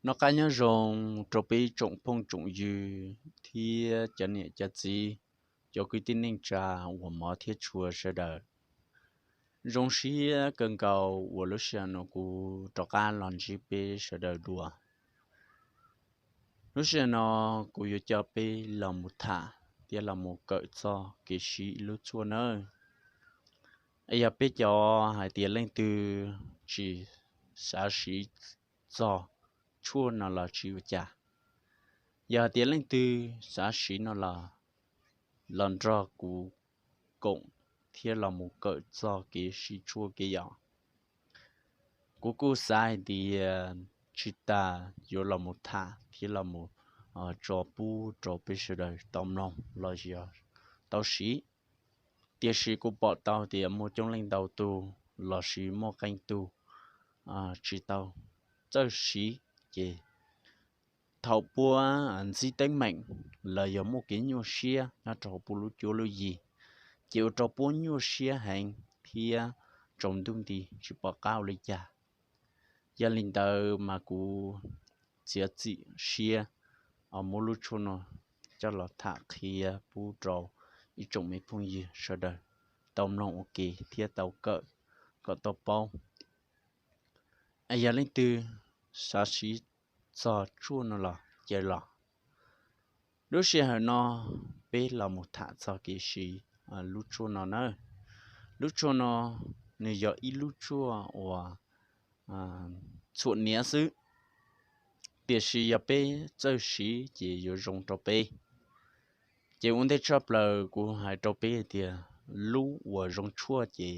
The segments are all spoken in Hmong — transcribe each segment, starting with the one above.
Noj qab nyob zoo rau peb tsoom phooj tsoom ywg thiab cov niam cov txiv, cov kwv tij neej tsa uas hmov thiab tshua sawv daws. Zoo siab kawg nkaus uas lub sij hawm no kuv rov qab los ntsib peb sawv daws dua. Lub sij hawm no kuv yuav coj peb los mus tham thiab los mus kawm txog kev siv ib lub tshuaj nawb. Yog peb cov hais tias leej twg tsis xav siv txog tshuaj no los tsis ua cas. Yog hais tias leej twg xav siv no los, los nrog kuv koom thiab los mus kawm txog kev siv tshuaj kev yom. Kuv kuj xav hais tias tsis tas yuav los mus tham thiab los mus tso pub rau peb sawv daws tau mloog los yog tau siv. Tiam sis kuv pom tau tias muaj coob leej ntau tug los sis muaj qee tug tsis tau txawj siv, ces thaum puab ntxib teeb meem los yog muaj kev nyuaj siab nyob rau puab lub cuab lub yig, ces ua rau puab nyuaj siab heev thiab tsaus ntuj nti tsis pom qab ua li cas. Yog li ntawd mas kuv txiav txim siab muab lub tshuaj no coj los tham qhia pub rau ib tsoom me phooj ywg sawv daws tau mloog ua ke thiab tau kawm kom tau paub. Yog leej twg xav siv txog tshuaj no los cia los. Lub sij hawm no peb los mus tham txog kev siv lub tshuaj no nawb. Lub tshuaj no nws yog ib lub tshuaj uas txhuam hniav xwb, tiam sis yog peb txawj siv ces yuav zoo rau peb. Ces ua ntej tshaj plaws kuv hais rau peb hais tias lub uas zoo tshuaj ces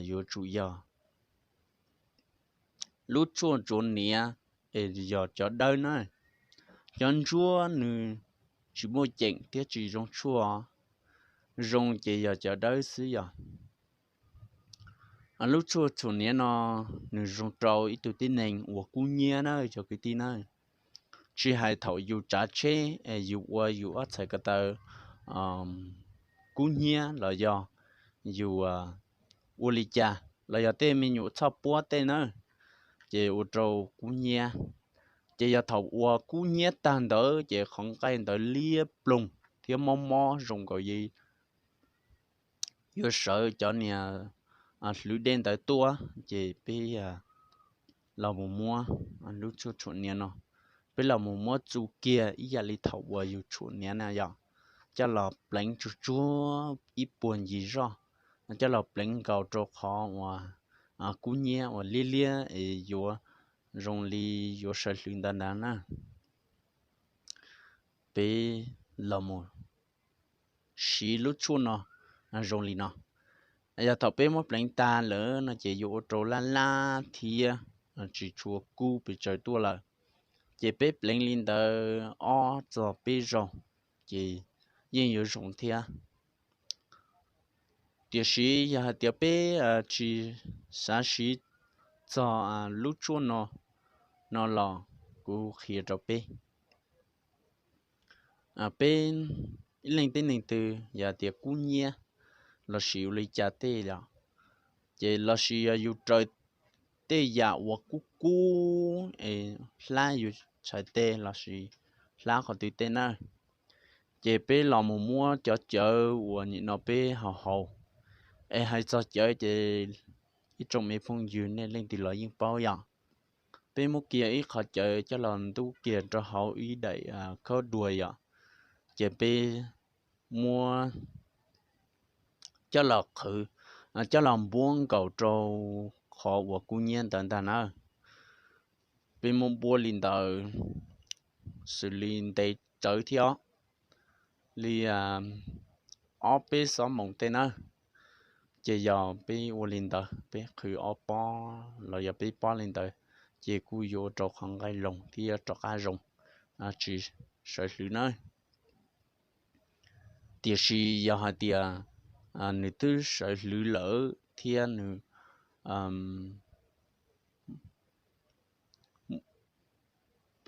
yuav tsum yog lub tshuaj txhuam hniav es yog cov dawb na. Cov ntsuab nws tsis muaj ceem thiab tsis zoo tshuaj, zoo ces yog cov dawb xwb yog. Lub tshuaj txhuam hniav no nws zoo rau ib tug tib neeg uas kub hnyiab na cov kwv tij na. Tsis hais thaum yus tsav tsheb es yus ua yus ob txhais ko taw kub hnyiab los yog yus ua li cas los yog tej me nyuam txhoj puab tej na, ces ua rau kub hnyiab. Ces yog thaum uas kub hnyiab tag ntawd ces qhov nqaij ntawd liab ploog thiab mob mob zoo nkaus li yuav sawv cov niag hlwv dej ntawd tuaj, ces peb los mus muab lub tshuaj txhuam hniav no, peb los mus muab txu kiag ib yam li thaum uas yus txhuam hniav na yom, coj los pleev tsuag tsuag ib puag ncig zoj, coj los pleev nkaus rau qhov uas kub hnyiab uas liab liab es yuav zoo li yuav sawv hlwv ntawd ntag na. Peb los mus siv lub tshuaj no zoo li no. Yog thaum peb muab pleev tag lawm no ces yuav ua rau laj laj thiab tsis tshua kub pes tsawg tuaj lawm. Ces peb pleev li ntawd ob txog peb zaug ces yeej yuav zoo thiab. Tiam sis yog hais tias peb tsis xav siv txog lub tshuaj no, no los kuv qhia rau peb. Peb ib leej tib neeg twg yog tias kub hnyiab los sis ua li cas tej los, ces los sis yog yus raws tej yam uas kub kub es hlab yus txhais tes los sis hlab qhov twg tej na, ces peb los mus muab cov cawv uas nim no peb haus haus. Es hais txog cawv ces ib tsoom me phooj ywg nej leej twg los yeej paub yom. Peb muab kiag ib qhov cawv coj los ntub kiag rau hauv ib daim khawb dua yom, ces peb muab coj los qhwv, coj los npuab nkaus rau qhov uas kub hnyiab ntawd ntag na. Peb muab npuab li ntawd xws li ntev tsawv thiab li ob peb xob moos tej na. Ces yog peb ua li ntawd, peb qhwv ob pob los yog peb pob li ntawd, ces kuj yuav ua rau qhov nqaij loog thiab rov qab zoo, tsis sawv hlwv na. Tiam sis yog hais tias nws twb sawv hlwv lawm thiab nws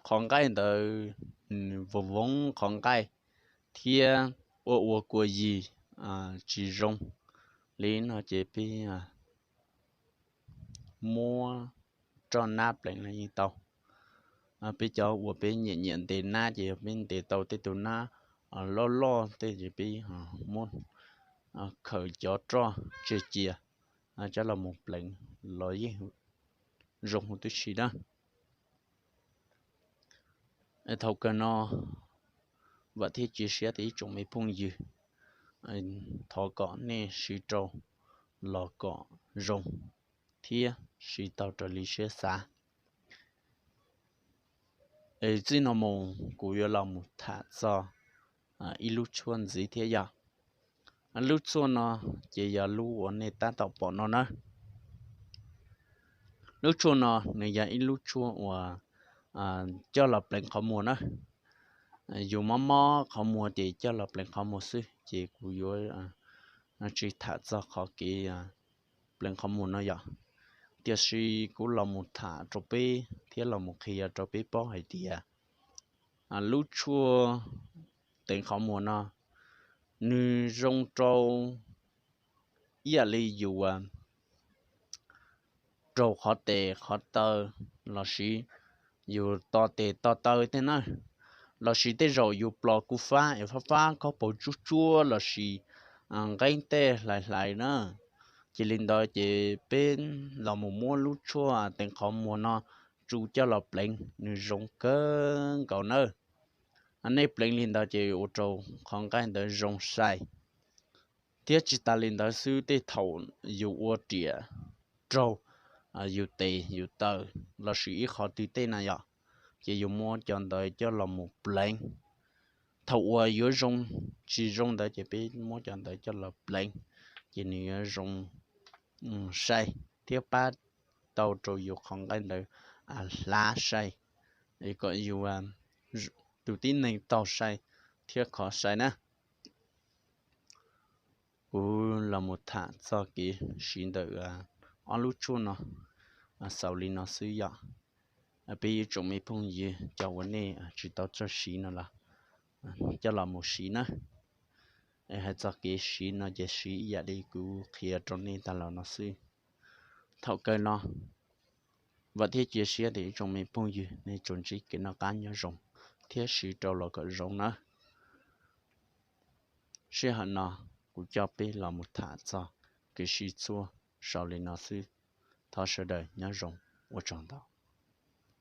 qhov nqaij ntawd nws voov voov qhov nqaij thiab ua ua kua yig tsis zoo li no ces peb muab roj nab pleev los yeej tau. Peb cov uas peb nyiam nyiam ntes nab ces yog peb ntes tau tej tus nab loj loj tej ces peb muab khaws cov roj tseg cia, coj los mus pleev los yeej zoo huv tib si na. Thaum kawg no vam thiab cia siab tias ib tsoom me phooj ywg, thov kom nej siv rau los kom zoo thiab siv tau raws li siab xav. Es txij no mus kuv yuav los mus tham txog ib lub tshuaj ntxiv thiab yom. Lub tshuaj no ces yog lub uas nej tab tom pom no na. Lub tshuaj no nws yog ib lub tshuaj uas coj los pleev qhov muag na. Yus mob mob qhov muag ces coj los pleev qhov muag xwb, ces kuv yuav tsis tham txog qhov kev pleev qhov muag no yom. Tiam sis kuv los mus tham rau peb thiab los mus qhia rau peb paub hais tias lub tshuaj pleev qhov muag no nws zoo rau ib yam li yus raug qhov tes qhov taw lossis yus to tes to taw tej na, lossis tej zaum yus plos kuv fab es fab fab khob paug tsuab tsuab lossis nqeeb tej hlais hlais na. Ces li ntawd ces peb los mus muab lub tshuaj pleev qhov muag no tsu coj los pleev nws zoo kawg nkaus nawb. Nej pleev li ntawd ces ua rau qhov nqaij ntawd zoo sai. Thiab tsis tas li ntawd xwb, tej thaum yus ua riam raug yus tes yus taw lossis ib qhov twg tej na yom, ces yus muab cov ntawd coj los mus pleev. Thaum uas yuav zoo tsis zoo ntawd ces peb muab cov ntawd coj los pleev, ces nws yuav zoo sai thiab pab tau rau yus qhov nqaij ntawd hlav sai, kom yus tus tib neeg taug sai thiab khov sai na. Kuv los mus tham txog kev siv ntawm ob lub tshuaj no xaus li no xwb yom. Peb ib tsoom me phooj ywg cov uas nej tsis tau txawj siv no los coj los mus siv na. Hais txog kev siv no ces siv ib yam li kuv qhia rau nej tag los no xwb. Thaum kawg no vam thiab cia siab tias ib tsoom me phooj ywg nej tsuas ntsib kev noj qab nyob zoo thiab siv rau los kom zoo nawb. Sij hawm no kuv coj peb los mus tham txog kev siv tshuaj xaus li no xwb. Thov sawv daws nyob zoo, ua tsaug ntau.